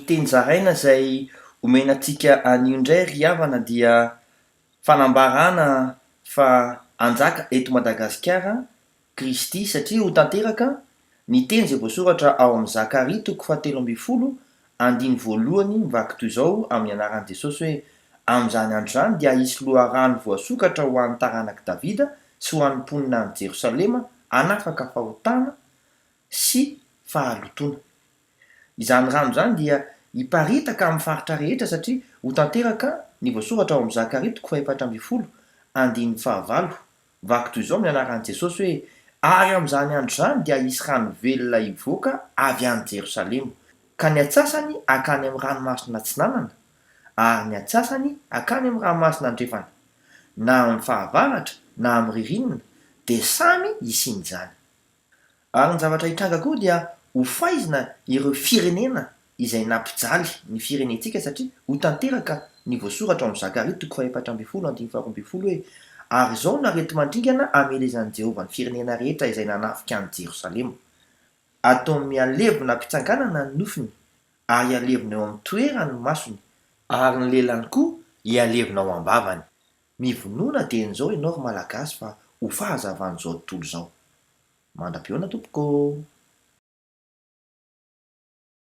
teny zaraina izay omena antsika anio indray ry havana dia fanambarana fa hanjaka eto Madagasikara Kristy satria ho tanteraka ny teny izay voasoratra ao amin'ny Zakaria toko fahatelo ambin'ny folo andiny voalohany mivaky toy izao amin'ny anaran'i Jesosy hoe, Amin'izany andro izany dia hisy loharano voasokatra ho an'ny taranak'i Davida sy ho an'ny mponina any Jerosalema hanafaka fahotana sy fahalotoana. Izany rano izany dia hiparitaka amin'ny faritra rehetra satria ho tanteraka ny voasoratra ao amin'ny Zakaria toko fahefatra ambin'ny folo andininy fahavalo, vaky toy izao amin'ny anaran'i Jesosy hoe, Ary amin'izany andro izany dia hisy rano velona hivoaka avy any Jerosalema, ka ny antsasany hankany amin'ny ranomasina atsinanana, ary ny antsasany hankany amin'ny ranomasina andrefana, na amin'ny fahavaratra na amin'ny ririnina, dia samy hisian'izany. Ary ny zavatra hitranga koa dia ho faizina ireo firenena izay nampijaly ny firenentsika satria ho tanteraka ny voasoratra ao amin'ny Zakaria toko fahefatra ambin'ny folo andininy faharoa ambin'ny folo hoe, Ary izao no areti-mandringana hamelezan'i Jehovah ny firenena rehetra izay nanafika an'i Jerosalema. Ataony mihalevona am-pitsanganana ny nofony, ary hihalevona eo amin'ny toerany ny masony, ary ny lelany koa hihalevona ao am-bavany. Mivonona dieny izao ianao ry Malagasy fa ho fahazavan'izao tontolo izao. Mandra-pihaona tompoko ô!